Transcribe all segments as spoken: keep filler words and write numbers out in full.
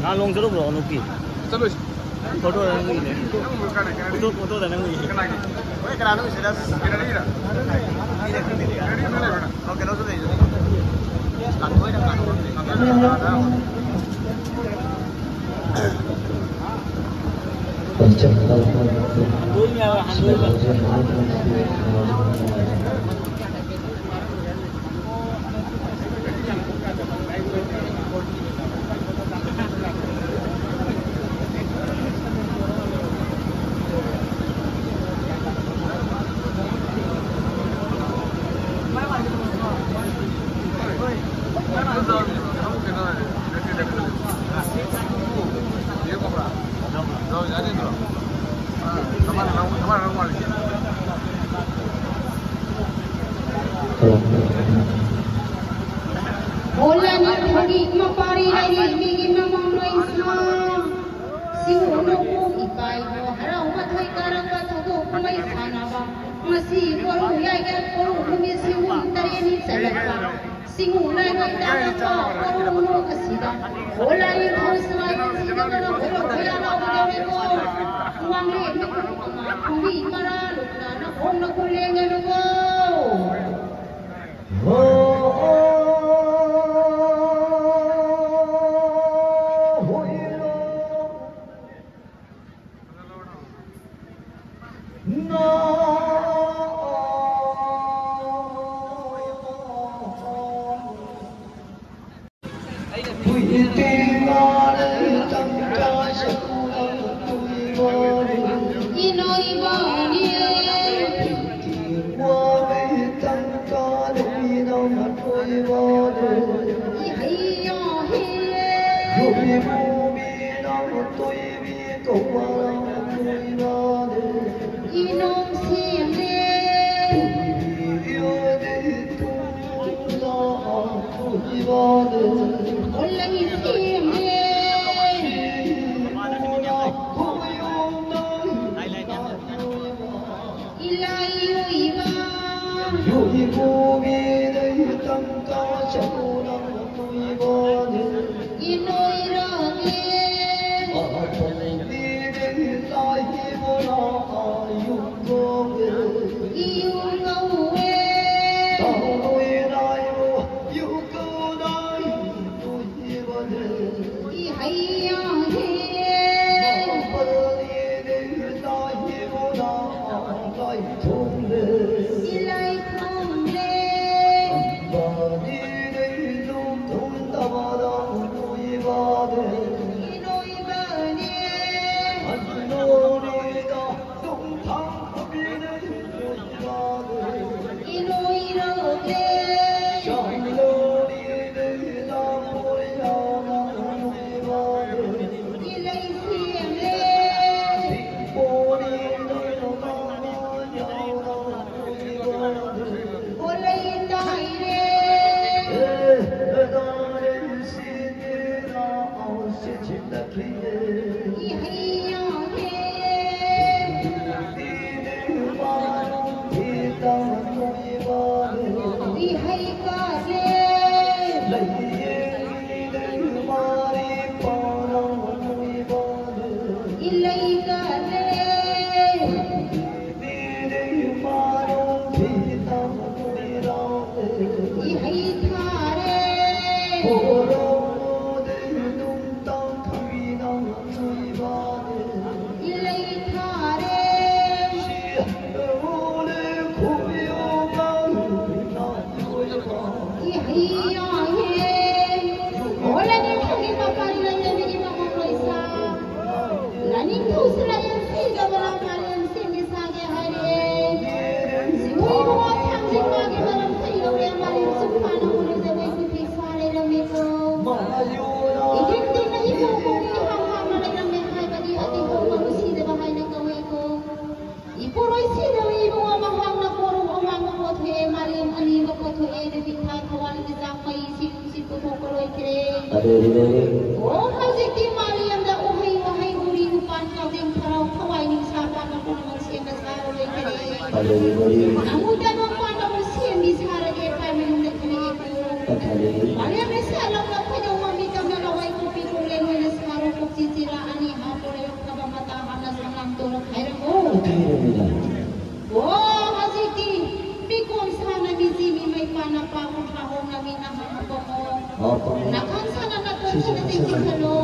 ꯅꯍꯥꯟ ꯂꯨꯍꯣꯡ ꯆꯠꯂꯨꯕ꯭ꯔꯣ ꯅꯨꯄꯤ? ꯆꯠꯂꯨꯁꯤ꯫ ꯐꯣꯇꯣꯗ ꯅꯪ ꯎꯏꯅꯦ꯫ ꯅꯪ ꯀꯅꯥ, ꯀꯅꯥ? ꯐꯣꯇꯣ, ꯐꯣꯇꯣꯗ ꯅꯪ ꯎꯏ꯫ ꯀꯅꯥꯒꯤ? ꯍꯣꯏ, ꯀꯅꯥꯅꯣ ꯎꯏꯁꯤꯅ? ꯒꯦꯂꯔꯤꯔ? ꯒꯦꯂꯔꯤ ꯑꯃ ꯂꯩꯕ꯭ꯔꯥ? ꯑꯣ, ꯀꯩꯅꯣꯁꯨ ꯂꯩ꯫ ꯂꯥꯟꯊꯣꯏꯅ ꯀꯅꯥꯅꯣ? ꯂꯥꯏꯅꯤꯡꯊꯧꯒꯤ ꯃꯄꯥꯔꯤ ꯂꯥꯏꯔꯦꯝꯕꯤꯒꯤ ꯃꯃꯥꯡ ꯂꯣꯏꯁꯪ꯫ ꯁꯤꯡꯎ ꯅꯣꯡꯄꯣꯛ ꯏꯄꯥ ꯏꯕꯨ ꯍꯔꯥꯎ ꯃꯊꯣꯏ ꯀꯥꯔꯛꯄ ꯊꯧꯗꯣꯛ ꯀꯨꯝꯍꯩ ꯁꯥꯟꯅꯕ꯫ ꯉꯁꯤ ꯀꯣꯔꯧ ꯌꯥꯏꯒ ꯀꯣꯔꯧ ꯅꯨꯃꯤꯠ ꯁꯤꯡꯎ ꯇꯔꯦꯠꯅꯤ ꯆꯜꯂꯛꯄ꯫ ꯁꯤꯡꯎ ꯂꯥꯏꯔꯣꯏ ꯇꯥꯔꯛꯄ ꯀꯣꯔꯧ ꯅꯣꯡ ꯑꯁꯤꯗ꯫ ꯑꯣ ꯂꯥꯏꯅꯤꯡꯊꯧ ꯁꯤꯕꯥꯏ ꯁꯤꯡꯅ ꯀꯣꯔꯧ ꯈꯣꯏꯔꯥ ꯂꯥꯎꯒꯗꯧꯔꯦꯀꯣ꯫ ꯋꯥꯡꯂꯦꯟ ꯃꯀꯣꯛ ꯑꯃ ꯈꯣꯡꯕꯤ ꯃꯔꯥ ꯂꯨꯞꯅ ꯅꯈꯣꯡꯅ ꯈꯨꯜꯂꯦꯡꯒꯅꯨꯀꯣ꯫ ꯏꯄꯨꯔꯣꯏ ꯁꯤꯗꯧꯔꯤ ꯏꯕꯨꯡꯉꯣ, ꯃꯍꯥꯛꯅ ꯄꯣꯔꯣ ꯑꯋꯥꯡꯕ ꯄꯣꯊꯣꯛꯑꯦ, ꯃꯥꯂꯦꯝ ꯑꯅꯤꯃꯛ ꯄꯣꯊꯣꯛꯑꯦ, ꯅꯨꯃꯤꯠ ꯊꯥ ꯊꯋꯥꯟ ꯃꯤꯆꯥꯛ ꯃꯩ ꯏꯁꯤꯡ ꯅꯨꯡꯁꯤꯠ ꯄꯨꯊꯣꯛꯄ ꯂꯣꯏꯈ꯭ꯔꯦ꯫ ꯑꯗꯨꯗꯤ ꯂꯣꯏꯔꯦ꯫ ꯑꯣ, ꯍꯧꯖꯤꯛꯇꯤ ꯃꯥꯂꯦꯝꯗ ꯎꯍꯩ ꯋꯥꯍꯩ ꯎꯔꯤ ꯎꯄꯥꯟ ꯀꯥꯎꯖꯦꯡ ꯊꯔꯥꯎ ꯊꯋꯥꯏ ꯅꯨꯡꯁꯥ ꯄꯥꯟꯕ ꯄꯨꯝꯅꯃꯛ ꯁꯦꯝꯕ ꯁꯥꯕ ꯂꯣꯏꯈ꯭ꯔꯦ꯫ ꯑꯗꯨꯗꯤ ꯂꯣꯏꯔꯦ꯫ ꯅꯃꯨꯛꯇ ꯅꯣꯡ ꯄꯥꯟꯕꯕꯨ ꯁꯦꯝꯕꯤ ꯁꯥꯔꯒꯦ ꯄꯥꯏ ꯃꯌꯨꯝꯗ ꯈꯜꯂꯛꯑꯦ꯫ ꯑꯗꯨꯗꯤ ꯂꯣꯏꯔꯦ꯫ ꯃꯥꯂꯦꯝ ꯂꯩꯁꯥ ꯂꯧꯅ ꯈꯣꯏꯗꯧ ꯃꯃꯤ ꯀꯝꯅ ꯂꯋꯥꯏ ꯀꯣꯄꯤ ꯀꯣꯡꯂꯦꯟ ꯑꯣꯏꯅ ꯁꯥꯔꯣ ꯀꯣꯛꯆꯤ ꯆꯤꯔꯥ ꯑꯅꯤ ꯍꯥꯞꯄꯣ ꯂꯩꯔꯛ ꯊꯕꯛ ꯃꯇꯥ ꯍꯥꯞꯅ ꯁꯪꯂꯥꯡ ꯇꯧꯔ ꯈꯥꯏꯔꯝꯃꯨ꯫ ꯍꯥꯏꯔꯝꯃꯤꯗ꯫ ꯑꯣ, ꯍꯧꯖꯤꯛꯇꯤ ꯃꯤꯀꯣꯝ ꯁꯥꯅ ꯃꯤꯆꯤ ꯃꯤꯃꯩ ꯄꯥꯅ ꯄꯥ ꯀꯨꯟꯊ꯭ꯔꯥ ꯍꯧꯅ ꯃꯤ ꯅꯍꯥ ꯍꯥꯞꯄꯝꯃꯣ꯫ ꯍꯥꯞꯄꯝꯃꯣ꯫ ꯅꯥꯀꯟ ꯁꯥꯅ ꯅꯥꯇꯣꯟ ꯁꯤꯁꯦ ꯁꯥꯅ ꯁꯤꯁꯦ꯫ ꯆꯤꯡꯁꯤꯜꯂꯣ꯫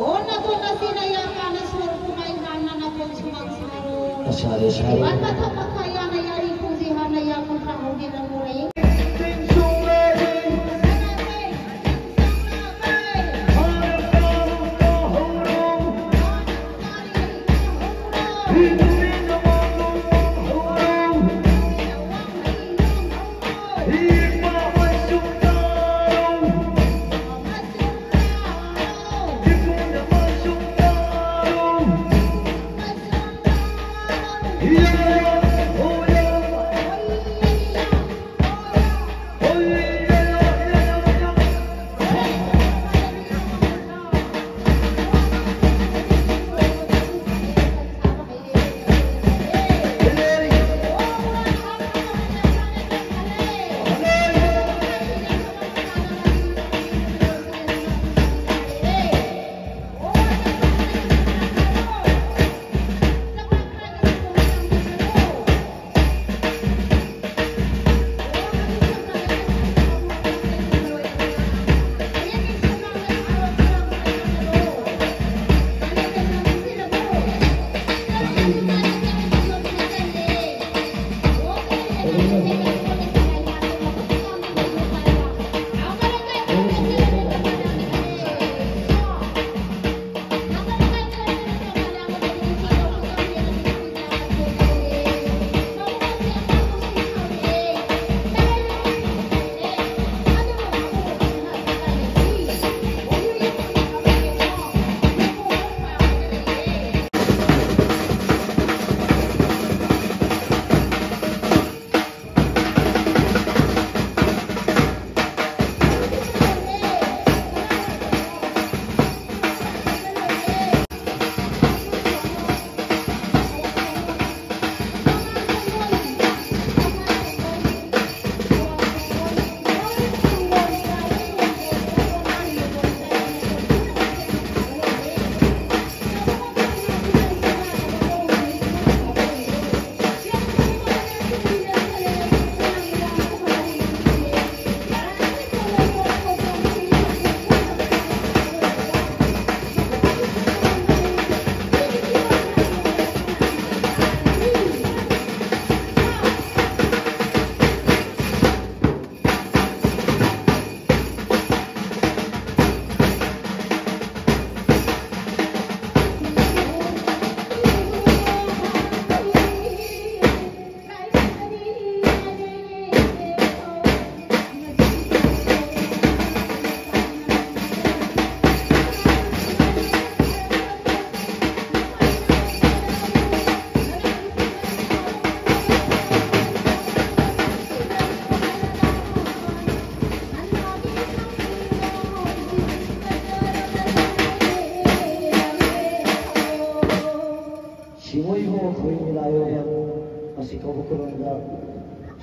ꯑꯣ, ꯅꯥꯇꯣꯟ ꯑꯁꯤꯅ ꯌꯥ ꯀꯥꯅ ꯁꯣꯔ ꯀꯨꯝꯍꯩ ꯍꯥꯟꯅ ꯅꯥꯀꯣꯡ ꯁꯨꯃꯥꯡ ꯁꯥꯔꯣ꯫ ꯑ, ꯁꯥꯔꯦ, ꯁꯥꯔꯦ꯫ ꯏꯕꯥꯟ ꯃꯊꯛ ꯃꯈꯥ ꯌꯥꯅ ꯌꯥꯔꯤ ꯈꯣꯡꯖꯤ ꯍꯥꯟꯅ ꯌꯥ ꯀꯨꯟꯊ꯭ꯔꯥ ꯍꯧꯕꯤꯔꯝꯃꯨ꯫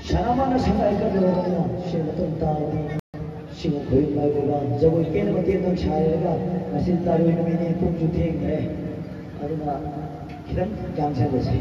ꯁꯅꯥꯃꯥꯅ ꯁꯉꯥꯏ ꯀꯠꯂꯨꯔꯕꯅꯤꯅ ꯁꯦꯟ ꯃꯇꯨꯡ ꯇꯥꯔꯕꯅꯤ꯫ ꯁꯤꯕꯨ ꯈꯨꯔꯨꯝ ꯂꯥꯏꯕꯨꯒ ꯖꯒꯣꯏ ꯀꯦꯟꯅ ꯃꯇꯦꯛ ꯑꯃ ꯁꯥꯔꯒ ꯉꯁꯤ ꯇꯥꯔꯣꯏ ꯅꯨꯃꯤꯠꯅꯤ, ꯄꯨꯡꯁꯨ ꯊꯦꯡꯈ꯭ꯔꯦ꯫ ꯑꯗꯨꯅ ꯈꯤꯇꯪ ꯌꯥꯡꯁꯜꯂꯁꯤ꯫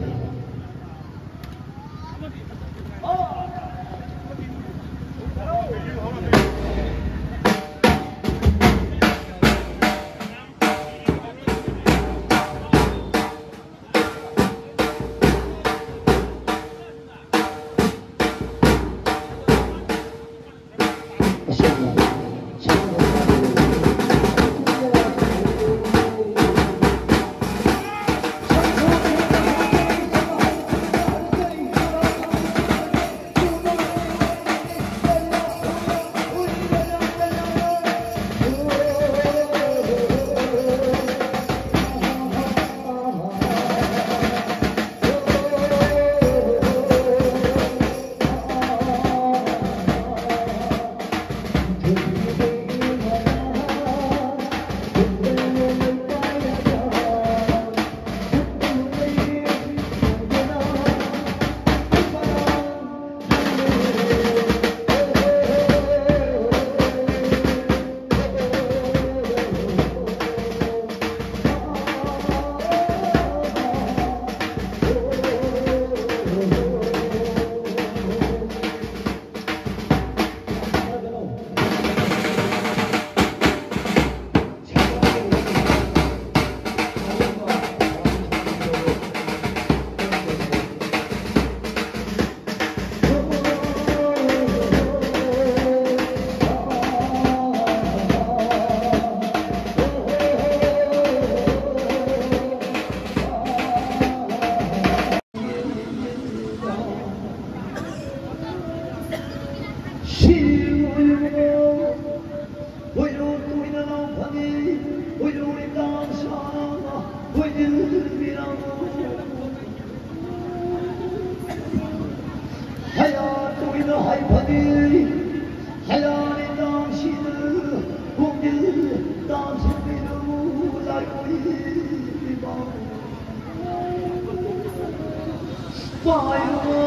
ꯄꯥꯏꯕ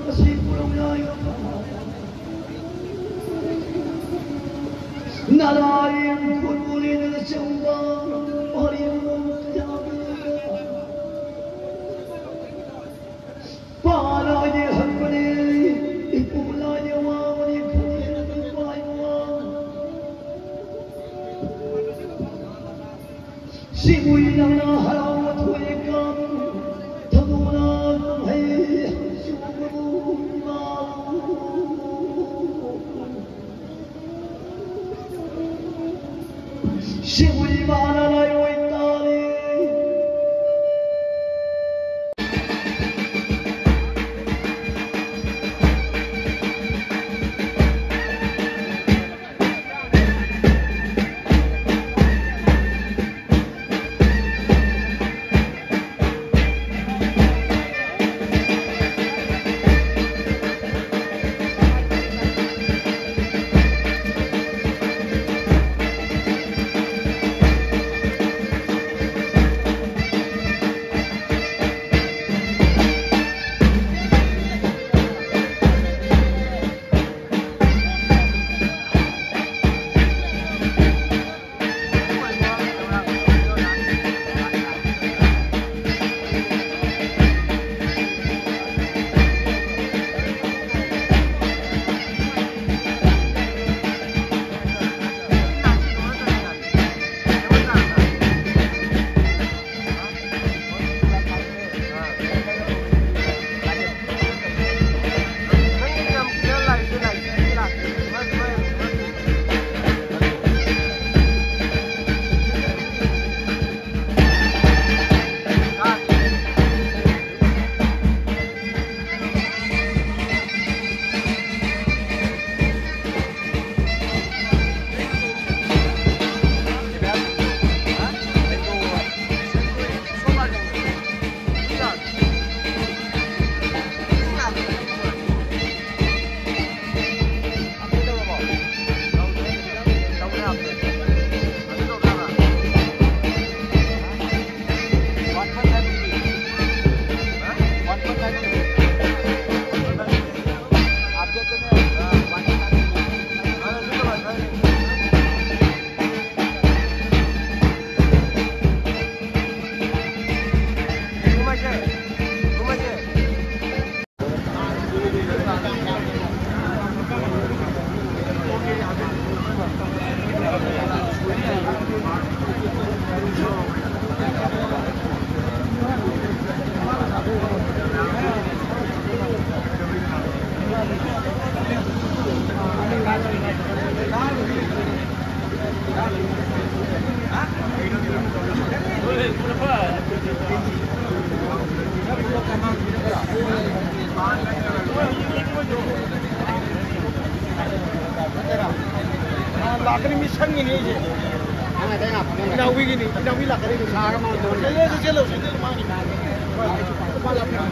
ꯑꯁꯤ ꯄꯨꯔꯝꯂꯥꯏꯕ ꯅꯥꯔꯥꯌꯟ ꯈꯨꯠꯕꯨꯂꯤꯗꯅ ꯆꯪꯕ ꯍꯔꯤꯕ ꯀꯌꯥ ꯄꯥꯅ ꯌꯦꯛꯍꯟꯕꯅꯤ꯫ ꯏꯄꯨ ꯂꯥꯏ ꯌꯦꯋꯥꯕꯅꯤ ꯈꯨꯠꯕꯨꯂꯤꯗꯅ ꯄꯥꯏꯕ ꯁꯤꯕꯨꯏ ꯅꯪꯅ ꯍꯔꯥꯎꯕ ꯊꯣꯛꯑꯦ ꯀꯥꯡ ꯊꯧꯗꯣꯛꯅ ꯀꯨꯝꯍꯩ ꯆꯨꯕꯕꯨ ꯏꯃꯥ꯫ ꯁꯤꯕꯨꯏ ꯏꯃꯥꯅ ꯂꯥꯏꯑꯣꯏ ꯇꯥꯔꯤ꯫ ꯂꯥꯛꯀꯅꯤ, ꯃꯤ ꯁꯪꯉꯤꯅꯤ ꯑꯩꯁꯦ꯫ ꯏꯅꯥꯎꯕꯤꯒꯤꯅꯤ, ꯏꯅꯥꯎꯕꯤ ꯂꯥꯛꯀꯅꯤ꯫ ꯆꯦꯜꯂꯁꯤ, ꯆꯦꯜꯂꯁꯤ, ꯆꯦꯜꯂꯁꯤ, ꯃꯥꯒꯤ꯫ ꯂꯨꯄꯥ ꯂꯥꯛꯀꯅꯤ꯫